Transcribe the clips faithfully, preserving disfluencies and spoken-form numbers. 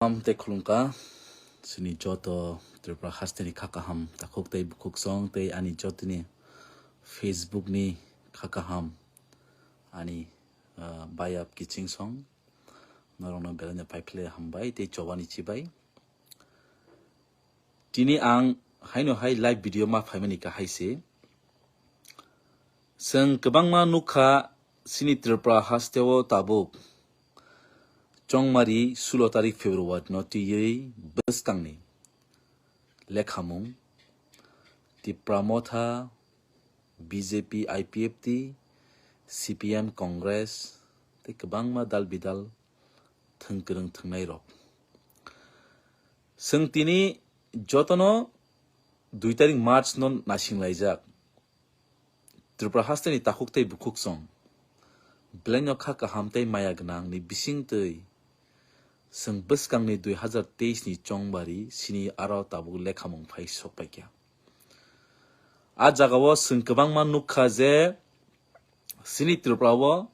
Kaham tei khulumkha chini joto Tripura hasteni kha kaham takhuk tei bukhuk song tei ani jotoni Facebook ni kha kaham ani, ah, bayap kiching song norokno belai no paiphle hambai tei chobani chibai. Tini ang haino hai live video ma phaimani kahai se. Chwng kwbangma nukha chini Tripura hasteo tabuk chongmari sulo tarik February no twiwi bwskangni lekhamung Tipra Motha, B J P, I P F T, C P M, Congress tei kwbangma dal bidal thwng kwrwng thwngnai rok. Chwng tini jotono dui tarik March no nasing laijak. Tripura hasteni takhuk tei bukhuk song belai no kha kaham tei maya gwnang ni bising twi chwng bwskangni dui hazar teis ni chongbari sini aro tabuk lekhamung phai sok paikha. A jagao chwng kwbangma nukha je chini Tripura o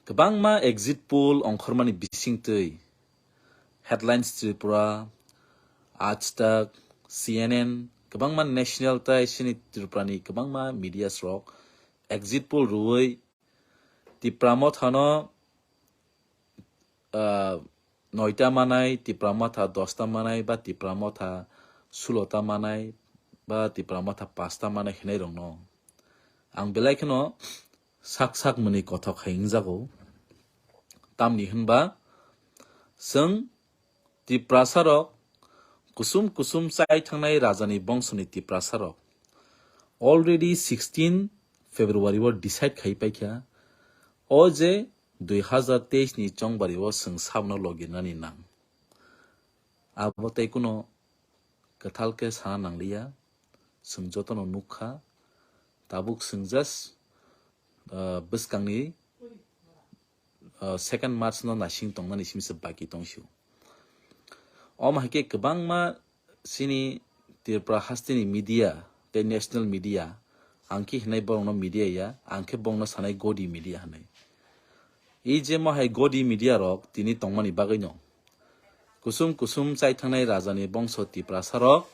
kwbangma exit poll ongkhormani bising twi Headlines Tripura, Aaj Tak, C N N, kwbangma national tai chini Tripura ni kwbangma medias rok exit poll rwui Tipra Motha no, ah, noita manai, Tipra Motha dosta manai, ba Tipra Motha sulota manai, ba Tipra Motha pasta manai hinai rok no ang belai kheno sak sak mwnwi kothok hai wngjago. Tamni hwnba chwng Tiprasa rok kusum kusum chai thangnai rajani bongsoni Tiprasa rok already sixteen February o decide khai paikha o je dui hazar teis ni chongbari o chwng sabno logirnani nang. Abo tei kuno kwthal khe sana nangliya, chwng jotono nukha, tabuk chwng just, ah, bwskangni, ah, second March no naising tongnani simi se baki tongsio. Omo hai khe kwbangma chini Tripura hasteni media tei national media, ang khe hinai borokno media ya, ang khe bongno sanai godi media hinai. I je mo hai godi media rok tini tongmani bagwi no kusum kusum chai thangnai rajani bongso Tiprasa rok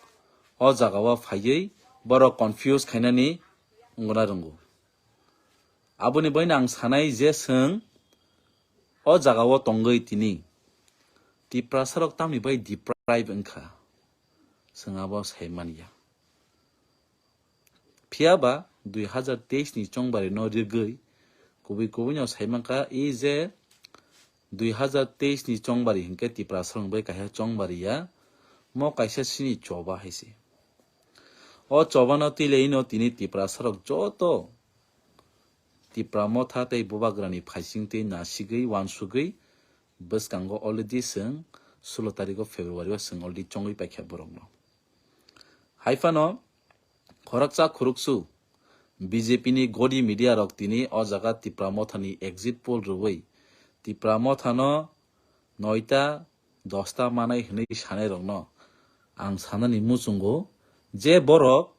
o jagao phaiwi borok confuse khainani wngna rwngo. Aboni baino ang sanai je chwng o jagao tongwi tini Tiprasa rok tamni bai deprive wngkha, chwng abo sai manya. Phiya ba dui hazar teis ni chongbari no rigwi kubui kubui no sai mankha, i je dui hazar teis ni chongbari hinkhe Tiprasa rok bai kaisa chongbari ya, mo kaisa sini choba hai se. O choba no twilaino tini Tiprasa rok joto Tipra Motha tei Bubagrani phaising twi nasigwi wansugwi bwskango already chwng sulo tarikh o February o chwng already chongwi paikha borokno. Hai phano khoroksa khoroksu B J P ni godi media rok tini o jaga Tipra Motha ni exit poll rwui Tipra Motha no noita dosta manai hwnwi sanai rokno ang sanani muchungo je borok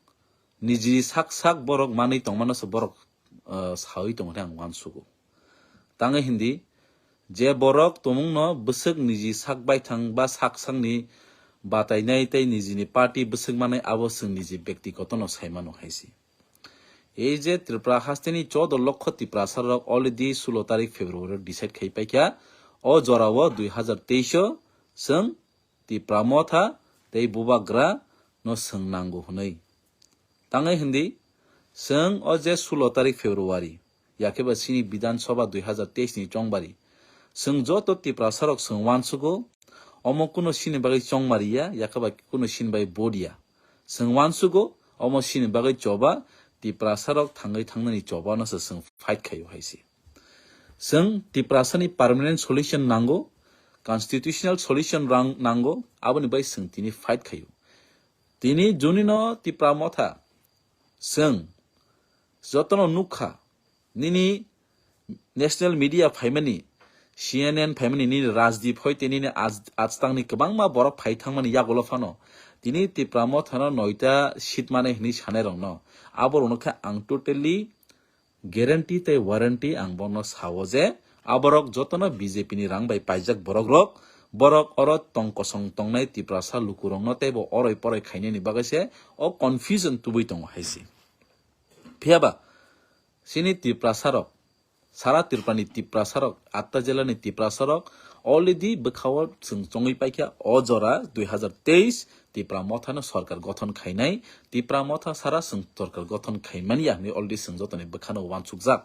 niji sak sak borok manwi tongmano se borok, ah, sawi tongo hwnwi ang uansugo. Tangwi hindi je borok tumungno bwswk niji sak baithang ba sak sakni batainai tei nijini party bwswk manai abo chwng niji bektikotono saimano hai se. Ei je Tripura hasteni choudo lokho Tiprasa rok already sulo tarik February decide khai paikha. O jorao dui hazar teis o chwng Tipra Motha tei Bubagra no chwng nango hwnwi. Tangwi hindi chwng o je sulo tarik February, yakhe ba chini Bidhan Sabha dui hazar teis ni chongbari. Chwng joto Tiprasa rok chwng uansugo, omo kuno chini bagwi chongmari ya, yakhe ba kuno chini bagwi vote ya. Chwng uansugo, omo chini bagwi choba, Tiprasa rok thangwi thangnani choba no se chwng fight khaio hai se. Chwng Tiprasa ni permanent solution nango, constitutional solution rang nango, aboni bai chwng tini fight khaio. Tini junino Tipra Motha chwng jotono nukha, nini national media phaimani, C N N phaimani, nini Rajdeep hoi tei nini Aaj, Aaj Tak ni kwbangma borok phai thangmani yagulo phano tini Tipra Motha no noita seat manai hwnwi sanai rokno, abo rokno khe ang totally guarantee tei warranty ang bono sao je aborok jotono B J P ni rang bai paijak borok rok Borok oro tong kosong tongnai Tiprasa lukurokno teibo oroi poroi khainani bagwi se o confusion tubui tongo hai se. Phiyaba chini Tiprasarok, sara Tripurani Tiprasarok, atta jelani Tiprasarok already bwkhao chwng chongwi paikha o jora dui hazar teis Tipra Mothano sorkar gothon khainai, Tipra Motha sara chwng sorkar gothon khaimani ya hwnwi already chwng jotoni bwkhano uansukjak.